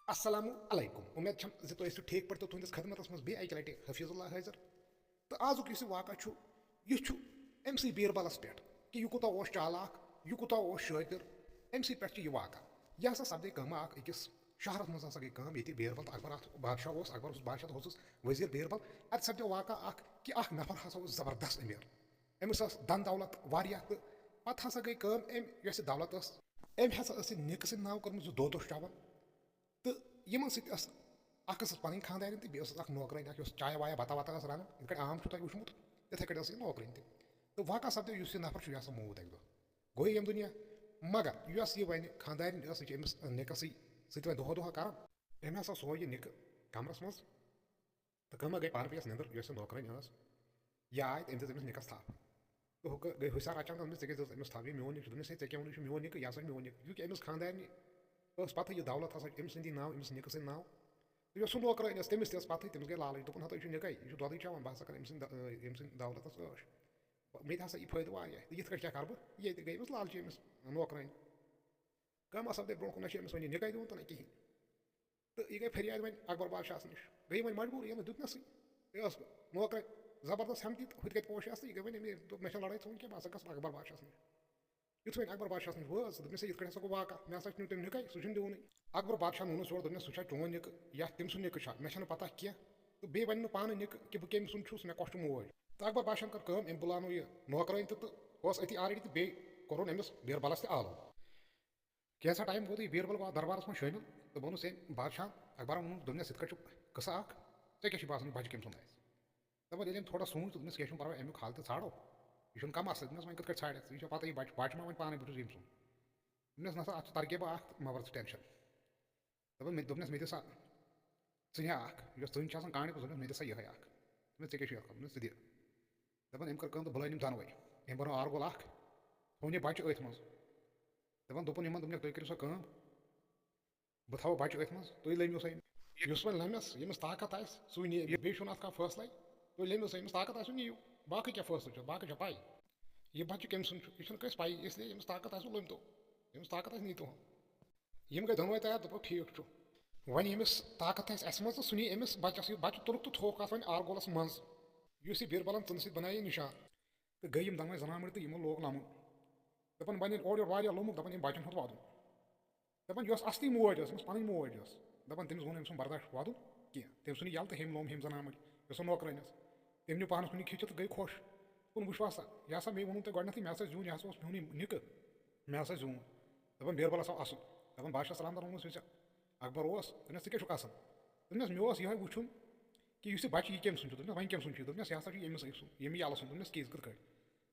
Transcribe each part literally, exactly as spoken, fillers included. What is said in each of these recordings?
السلام علیکم، امید چھم زِ تُہۍ ٲسِو ٹھیٖک پٲٹھۍ تہٕ تُہنٛدِس خدمتس منٛز بیٚیہِ اکہِ لٹہِ حفیظ اللہ حٲضِر۔ تہٕ آزُک یُس یہِ واقعہ چھُ، یہِ چھُ أمۍ سٕے بیربلس پٮ۪ٹھ کہِ یہِ کوٗتاہ اوس چالاک، یہِ کوٗتاہ اوس شٲطِر، أمۍ سٕے پٮ۪ٹھ چھُ یہِ واقعہ۔ یہِ ہسا سپدے کٲمہ اکھ أکِس شہرس منٛز۔ ہسا گٔے کٲم، ییٚتہِ بیربل تہٕ اکبر اتھ بادشاہ اوس، اکبر اوس بادشاہ تہٕ ہُہ اوسُس وزیر بیربل۔ اتہِ سپدیو واقعہ اکھ کہِ اکھ نفر ہسا اوس زبردست امیر، أمِس ٲس دَن دولت واریاہ، تہٕ پَتہٕ ہسا گٔے کٲم، أمۍ یۄس یہِ دولت ٲس، أمۍ ہسا ٲس یہِ نِکہٕ سٕنٛدِ ناوٕ کٔرمٕژ یہِ دۄد اوس چٮ۪وان۔ تہٕ یِمن سۭتۍ ٲس، اکھ ٲسٕس پَنٕنۍ خانٛدارِنۍ تہٕ بیٚیہِ ٲسٕس اکھ نوکرٲنۍ اکھ، یۄس چاے واے بَتہ وَتہ ٲس رَنان، یِتھ کٲٹھۍ عام چھُ تۄہہِ وٕچھمُت، تِتھَے کٲٹھۍ ٲس یہِ نوکرٲنۍ تہِ۔ تہٕ واقعہ سپدیو، یُس یہِ نفر چھُ، یہِ ہسا موٗد اَکہِ دۄہ۔ گوٚو ییٚمہِ دُنیا۔ مگر یۄس یہِ وۄنۍ خانٛدارِنۍ ٲس، یہِ چھِ أمِس نِکَسٕے سۭتۍ وۄنۍ دۄہَے دۄہَے کَران۔ أمۍ ہسا سوو یہِ نِکہٕ کَمرَس منٛز۔ تہٕ کٲمہ گٔے پانہٕ پیٚیَس نٮ۪نٛدٕر، یۄس یہِ نوکرٲنۍ ٲس، یہِ آے تہٕ أمۍ دِژ أمِس نِکَس تھپھ۔ تہٕ ہُہ گٔے ہُشار اچانک، دوٚپمَس، "ژےٚ کیٛازِ دِژ أمِس تھپھ؟ یہِ میون نِک چھُ۔" دوٚپمَس، "ہے، ژےٚ کیٛاہ ووٚنُے، یہِ چھُ میون نِکہٕ، یہِ ہسا چھُ میون نِکہٕ۔" یہِ کہِ أمِس خانٛدارنہِ ٲس پَتہٕ یہِ دولت ہسا چھِ أمۍ سٕنٛدی ناو، أمِس نِکہٕ سٕنٛدۍ ناو۔ تہٕ یۄس سُہ نوکرٲنۍ ٲس، تٔمِس تہِ ٲس پَتہٕے، تٔمِس گٔے لالٕچ، دوٚپُن، "ہتا، یہِ چھُ نِکَے، یہِ چھُ دۄدٕے چٮ۪وان، بہٕ ہسا کَرٕ أمۍ سٕنٛدِ دَ-، أمۍ سٕنٛدِ دولتَس عٲش۔ مےٚ تہِ ہسا یہِ فٲیدٕ واریاہ، تہٕ یِتھ کٲٹھۍ کیٛاہ کَرٕ بہٕ؟" ییٚتہِ گٔے أمِس لالچی أمِس نوکرٲنۍ۔ کٲم آسان تۄہہِ برونٛہہ کُن، نہ چھِ أمِس وۄنۍ یہِ نِکَے دیُن تہٕ نہ کِہیٖنۍ۔ تہٕ یہِ گٔے فریاد وۄنۍ اکبر بادشاہَس نِش۔ گٔے وۄنۍ مجبوٗر، ییٚلہِ نہٕ دیُتنَسٕے۔ یہِ ٲس نوکرٲنۍ زبردست ہٮ۪متی تہٕ ہُتہِ کَتہِ پوشیس تہٕ یہِ گٔے وۄنۍ أمۍ، دوٚپ، "مےٚ چھَنہٕ لڑٲے ژھٕنٕنۍ کینٛہہ، بہٕ ہسا گژھٕ اکبر بادشاہَس نِش۔" یُتھ وۄنۍ اکبر بادشاہَس نِش وٲژ، دوٚپنَس، "ہے، یِتھ کٲٹھۍ ہسا گوٚو واقعہ، مےٚ ہسا چھُنہٕ تٔمۍ نِکَے، سُہ چھُنہٕ دیُنٕے۔" اکبر بادشاہَن ووٚنُس یورٕ، دوٚپنَس، "سُہ چھا چون نِکہٕ یا تٔمۍ سُنٛد نِکہٕ چھا؟ مےٚ چھَنہٕ پَتہ کینٛہہ۔ تہٕ بیٚیہِ وَنہِ نہٕ پانہٕ نِکہٕ کہِ بہٕ کٔمۍ سُنٛد چھُس، مےٚ کۄس چھُ موج۔" تہٕ اکبر بادشاہَن کٔر کٲم، أمۍ بُلاونو یہِ نوکرٲنۍ تہٕ، تہٕ اوس أتی already، تہٕ بیٚیہِ کوٚرُن أمِس بیربلَس تہِ آلو۔ کینٛژھا ٹایم ووتُے، بیربل گوٚو اَتھ دربارَس منٛز شٲمِل تہٕ ووٚنُس أمۍ بادشاہَن، اکبرَن ووٚنُن، دوٚپنَس، "یِتھ کٲٹھۍ چھُ قٕصہٕ اَکھ، ژےٚ کیٛاہ چھُے باسان، یہِ بَچہِ کٔمۍ سُنٛد آسہِ؟" دَپان، ییٚلہِ أمۍ تھوڑا سوٗنٛچ تہٕ دوٚپنَس، "کینٛہہ چھُنہٕ پَرواے، اَمیُک حل تہِ ژھانٛڈو، یہِ چھُنہٕ کَم اَصٕل۔" دوٚپنَس، "وۄنۍ کِتھ کٲٹھۍ ژھانٛڈَکھ ژٕ؟ یہِ چھےٚ پَتہٕ یہِ بَچہِ، بَچہِ ما وَنہِ پانَے بہٕ چھُس ییٚمۍ سُنٛد؟" دوٚپنَس، "نہ سا، اَتھ چھُ ترکیبہ اَکھ تہٕ مہ بَر ژٕ ٹٮ۪نشَن۔" دَپان، مےٚ دوٚپنَس، "مےٚ دِ سا ژٕنہِ اَکھ، یۄس ژٕنۍ چھِ آسان کانٛڈِ کُس۔" دوٚپنَس، "مےٚ دِ سا یِہوٚے اَکھ۔" دوٚپنَس، "ژےٚ کیٛاہ چھُے یَتھ کَرُن؟" دوٚپنَس، "ژٕ دِ۔" دَپان، أمۍ کٔر کٲم تہٕ بُلٲے أمۍ دۄنوَے۔ أمۍ بَنوو آر گول اَکھ، تھوٚو یہِ بَچہِ أتھۍ منٛز۔ دَپان، دوٚپُن یِمَن، دوٚپنَکھ، "تُہۍ کٔرِو سا کٲم، بہٕ تھاوو بَچہِ أتھۍ منٛز، تُہۍ لٔمِو سا أمِس۔" یُس وۄنۍ لَمٮ۪س، ییٚمِس طاقت آسہِ، سُے نِیہِ أمِس۔ بیٚیہِ چھُنہٕ اَتھ کانٛہہ فٲصلَے، تُہۍ لٔمِو سا أمِس، طاقت آسہِ، نِیِو۔ باقٕے کیٛاہ فٲصلہٕ چھُ؟ باقٕے چھےٚ پَے، یہِ بَچہِ کٔمۍ سُنٛد چھُ، یہِ چھُنہٕ کٲنٛسہِ پَیی، اِسلیے ییٚمِس طاقت آسہِ، سُہ لٔمۍ تو، ییٚمِس طاقت آسہِ، نِیہِ تو۔ یِم گٔے دۄنوَے تیار، دوٚپُکھ، "ٹھیٖک چھُ۔" وۄنۍ ییٚمِس طاقت آسہِ اَسہِ منٛز تہٕ سُہ نِیہِ أمِس بَچَس یہِ۔ بَچہٕ تُلُکھ تہٕ تھووُکھ اَتھ وۄنۍ آر گولَس منٛز، یُس یہِ بیربَلَن ژٕنہٕ سۭتۍ بَنایے نِشان۔ تہٕ گٔے یِم دۄنوَے زَنان مٔڑۍ تہٕ یِمو لوگ لَمُن۔ دَپان، وۄنۍ ییٚلہِ اورٕ یورٕ واریاہ لوٚمُکھ، دَپان، یِم بَچَن ہیوٚت وَدُن۔ دَپان، یۄس اَصلی موج ٲس، أمِس پَنٕنۍ موج ٲس، دَپان، تٔمِس گوٚو نہٕ أمۍ سُنٛد برداش وَدُن کینٛہہ۔ تٔمۍ ژھُن یہِ یَلہٕ تہٕ ہیٚمۍ لوٚم ہیٚمۍ زَنان مٔڑۍ، یۄس سۄ نوکرٲنۍ ٲس۔ تٔمۍ نیوٗ پانَس کُن یہِ کھِچِتھ تہٕ گٔے خۄش۔ دوٚپُن، "وٕچھِو ہسا، یہِ ہسا مےٚ ووٚنوُ تۄہہِ گۄڈٕنٮ۪تھٕے، مےٚ ہسا زیوٗن، یہِ ہسا اوس میونُے نِکہٕ، مےٚ ہسا زیوٗن۔" دَپان، بیربَل ہسا آسُن۔ دَپان، بادشاہ سلام دَرُن ووٚنُس، یُس یہِ اکبر اوس، دوٚپنَس، "ژٕ کیٛاہ چھُکھ آسان؟" دوٚپنَس، "مےٚ اوس یِہوٚے وٕچھُن کہِ یُس یہِ بَچہٕ، یہِ کٔمۍ سُنٛد چھُ؟" دوٚپنَس، "وۄنۍ کٔمۍ سُنٛد چھُ یہِ؟" دوٚپنَس، "یہِ ہسا چھُ ییٚمِس أمۍ سُنٛد، ییٚمہِ یَلہٕ سُنٛد۔" دوٚپنَس، "کیٛازِ، کِتھ کٲٹھۍ؟"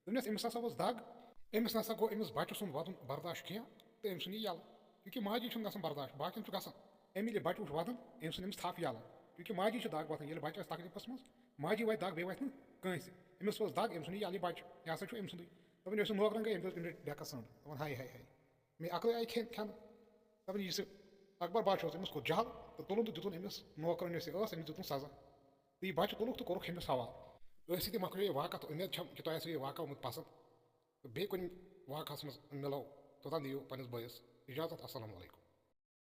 دوٚپنَس، "أمِس ہسا اوس دَگ، أمِس نسا گوٚو أمِس بَچہٕ سُنٛد وَدُن برداش کینٛہہ تہٕ أمۍ ژھُن یہِ یَلہٕ، کیونکہ ماجہِ چھُنہٕ گژھان برداش، باقیَن چھُ گژھان۔ أمۍ ییٚلہِ بَچہٕ وٕچھ وَدُن، أمۍ ژھُن أمِس تھَپھ یَلہٕ، کیونکہ ماجہِ چھِ دَگ وۄتھان، ییٚلہِ بَچہٕ آسہِ تکلیٖفَس منٛز، ماجہِ واتہِ دَگ، بیٚیہِ واتہِ نہٕ کٲنٛسہِ۔ أمِس ٲس دَگ، أمۍ ژھُن یہِ یَلہٕ، یہِ بَچہٕ، یہِ ہسا چھُ أمۍ سُنٛدُے۔" دوٚپُن، یۄس یہِ نوکرٲنۍ گٔے، أمۍ دیُت أمِس ڈٮ۪کَس سَنٛڈ، دوٚپُن، "ہاے، ہاے، ہاے۔" مےٚ اَکلٕے آیہِ کھٮ۪ن کھٮ۪نہٕ۔ دَپان، یہِ چھِ اَکبر بادشاہ اوس، أمِس کوٚر جَہل تہٕ تُلُن تہٕ دیُتُن أمِس نوکرَن، یۄس یہِ ٲس، أمِس دیُتُن سَزا۔ تہٕ یہِ بَچہٕ تُلُکھ تہٕ کوٚرُکھ أمِس حوالہٕ۔ أتھۍ سۭتۍ مۄکلیو یہِ واقعہ تہٕ اُمید چھَم کہِ تۄہہِ آسیو یہِ واقعہ آمُت پَسنٛد۔ تہٕ بیٚیہِ کُنہِ واقعَس منٛز مِلو، توٚتام دِیِو پنٛنِس بٲیِس اِجازت۔ السلام علیکم۔